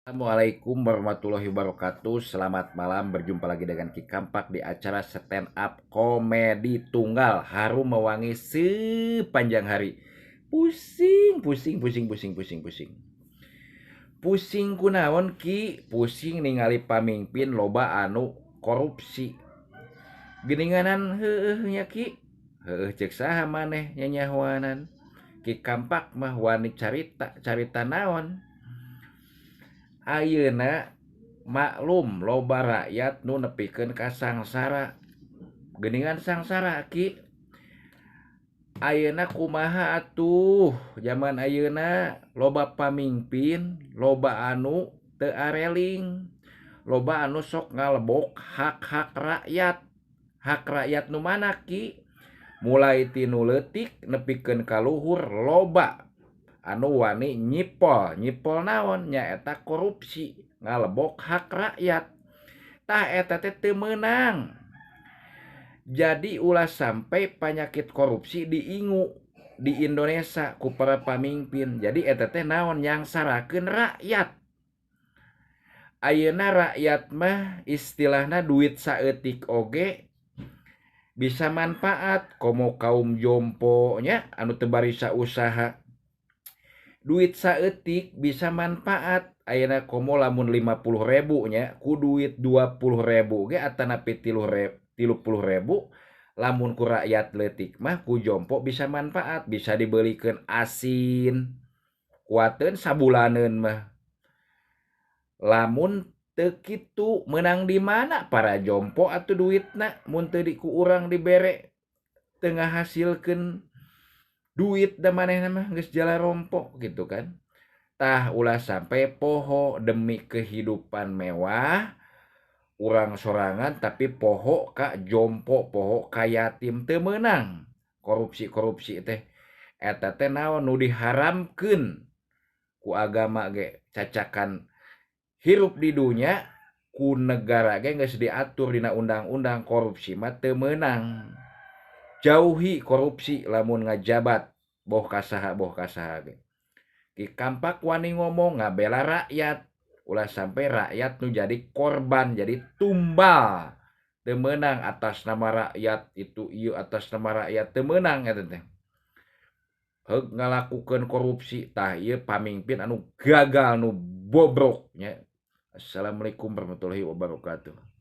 Assalamualaikum warahmatullahi wabarakatuh. Selamat malam, berjumpa lagi dengan Ki Kampak di acara stand up komedi tunggal harum mewangi sepanjang hari. Pusing, pusing, pusing, pusing, pusing, pusing. Pusing kunaon, Ki? Pusing ningali pamimpin loba anu korupsi. Geninganan heueuh nya, Ki. Heueuh ceuk saha maneh nyanyahoanan? Ki Kampak mah wani carita, carita naon? Ayeuna maklum loba rakyat nu nepikeun ka sangsara. Geuningan sangsara, Ki. Ayeuna kumaha atuh zaman ayeuna loba pamingpin, loba anu teu areling, loba anu sok ngalebok hak-hak rakyat. Hak rakyat nu mana, Ki? Mulai ti nu leutik nepikeun ka luhur loba anu wani nyipol. Nyipol naon? Nyaeta korupsi, ngalebok hak rakyat. Tah, eta teh teu meunang. Jadi ulah sampai panyakit korupsi diingu di Indonesia ku para pamimpin. Jadi eta teh naon, nyangsarakeun rakyat. Ayeuna rakyat mah istilahna duit saeutik oge bisa manfaat, komo kaum jompo nya anu teu barisa usaha. Duit saeutik bisa manfaat ayeuna, komo lamun 50.000 nya, ku duit 20.000 ge atanapi 30.000, lamun ku rakyat leutik mah, ku jompo bisa manfaat, bisa dibelikeun asin kuateun sabulaneun mah. Lamun teu kitu, meunang di mana para jompo atuh duitna mun teu di ku urang dibere? Teu ngahasilkeun duit da manehna mah, geus jalarompo gitu kan. Tah, ulah sampai poho demi kehidupan mewah urang sorangan tapi poho ka jompo, poho ka yatim. Teu meunang korupsi-korupsi teh. Eta teh naon, nu diharamkeun ku agama ge. Cacakan hirup di dunya, ku negara ge geus diatur dina undang-undang, korupsi mah teu meunang. Jauhi korupsi lamun ngajabat, boh ka saha, boh ka saha ge. Ki Kampak wani ngomong ngabela rakyat. Ulah sampai rakyat nu jadi korban, jadi tumbal. Teu meunang atas nama rakyat itu ieu, atas nama rakyat, teu meunang eta teh. Heug ngalakukeun korupsi, tah ieu pamimpin anu gagal, nu bobrok nya. Assalamualaikum warahmatullahi wabarakatuh.